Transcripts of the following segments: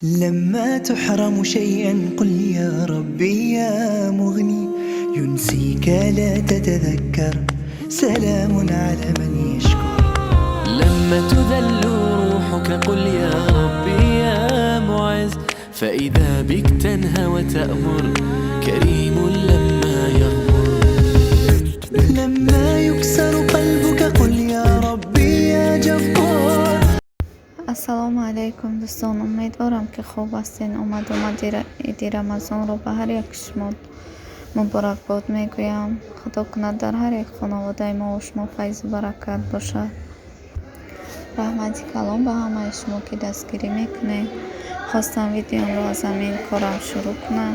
لما تحرم شيئا قل يا ربي يا مغني ينسيك لا تتذكر سلام على من يشكر. لما تذل روحك قل يا ربي يا معز، فإذا بك تنهى وتأمر كريم لما يغمر. لما يكسر قلبك قل يا ربي يا جبار. Ассалому алайкум, дӯстон, умедворам, ки хуб ҳастед. Омад-омади иди Рамазонро ба ҳар яки шумо муборакбод мегӯям. Худо кунад, дар ҳар як хонаводаи мо шумо файзу баракат бошад. Раҳмати калон ба ҳамаи шумо, ки дастгирӣ мекунед. Хостам видеомро аз ҳамин корам шурӯъ кунам.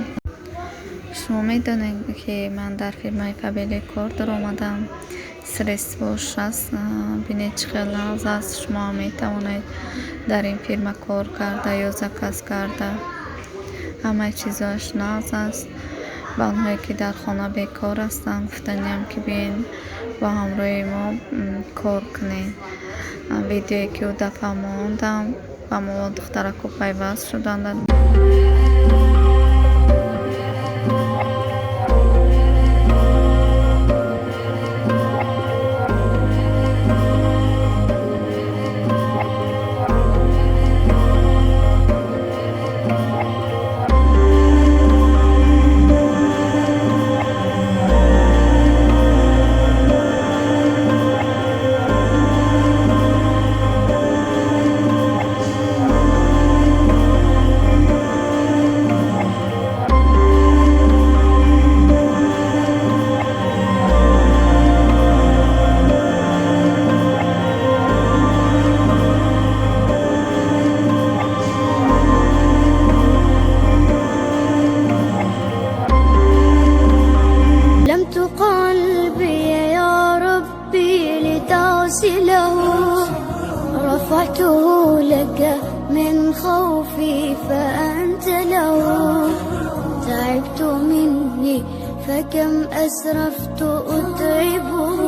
Шумо медонед, ки ман дар фирмаи Фаберлик кор даромадам. Средствош аст, бинед, чӣ хел нағз аст. Шумо ҳам метавонед дар ин фирма кор карда ё заказ карда. Ҳамаи чизоаш нағз аст. Ба онҳое, ки дар хона бекор ҳастанд, гуфтаниям, ки биёен, бо ҳамроҳи мо кор кунед. Видеое, ки ӯ дафъа мондам, ба мо духтарако пайваст шуданд. سلمت قلبي يا ربي لتغسله، رفعته لك من خوفي فأنت له. تعبت مني فكم أسرفت أتعبه،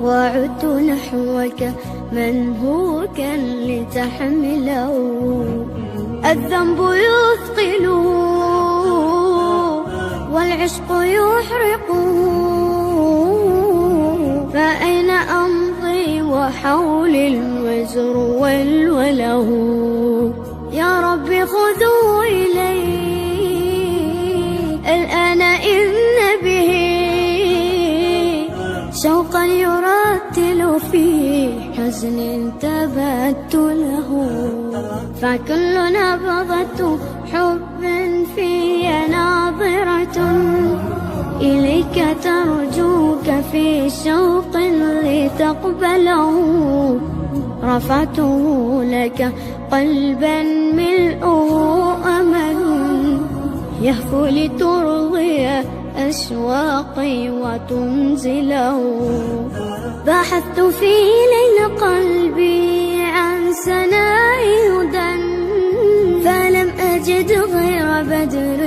وعدت نحوك منهوكا لتحمله. الذنب يثقله والعشق يحرقه، فأين أمضي وحولي الوزر والوله؟ يا رب خذوا إلي الآن إن به شوقا يرتل في حزن تبتله. فكل نبضة حب في ناظرة إليك ترجوك في شوق لتقبله. رفعته لك قلبا ملؤه أمل يهفو لترضي أشواقي وتنزله. بحثت في ليل قلبي عن سناء هدى، فلم أجد غير بدر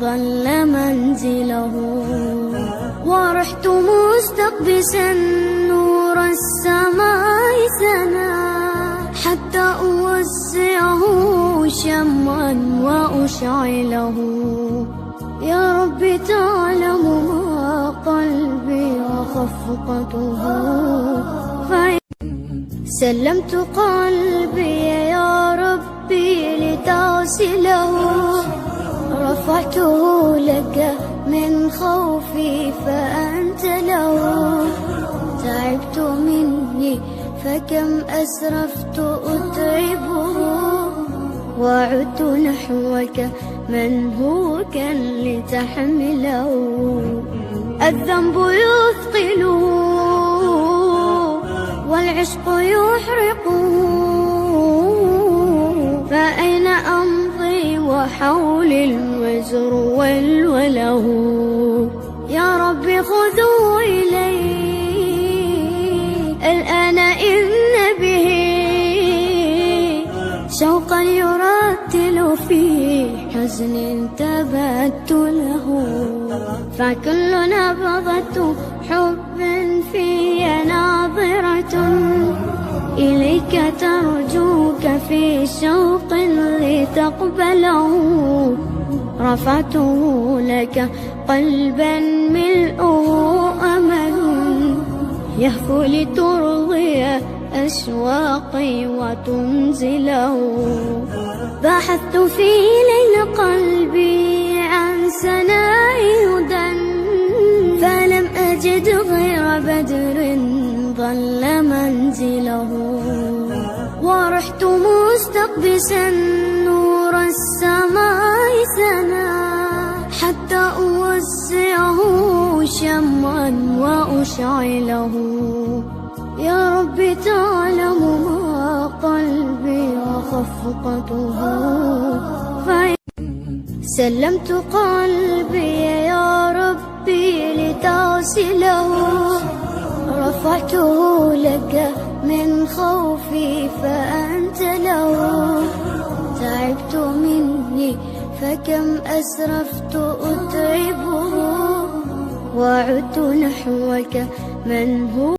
ظل منزله. ورحت مستقبسا نور السماء سنا، حتى أوزعه شمعا وأشعله. يا رب تعلم ما قلبي وخفقته. سلمت قلبي يا ربي لتغسله، رفعته لك من خوفي فأنت له. تعبت مني فكم أسرفت أتعبه، وعدت نحوك منهوكا لتحمله. الذنب يثقله والعشق يحرقه، فأين أمضي وحولي الوزر والوله؟ يا رب خذوا إلي الآن إن به شوقا يرتل في حزن تبتله. فكل نبضة حب في ناظرة إليك ترجوك في شوق. لتقبله. رفعته لك قلبا ملؤه أمل يهفو لترضي أشواقي وتنزله. بحثت في ليل قلبي عن سناء هدى، فلم أجد غير بدر ظل منزله. ورحت مستقبسا نور السماء سنا، حتى أوسعه شمعا وأشعله. يا رب تعلم ما قلبي وخفقته، سلمت قلبي يا ربي لتغسله. رفعته لك من خوفي فأنت له. تعبت مني فكم أسرفت أتعبه، وعدت نحوك من هو.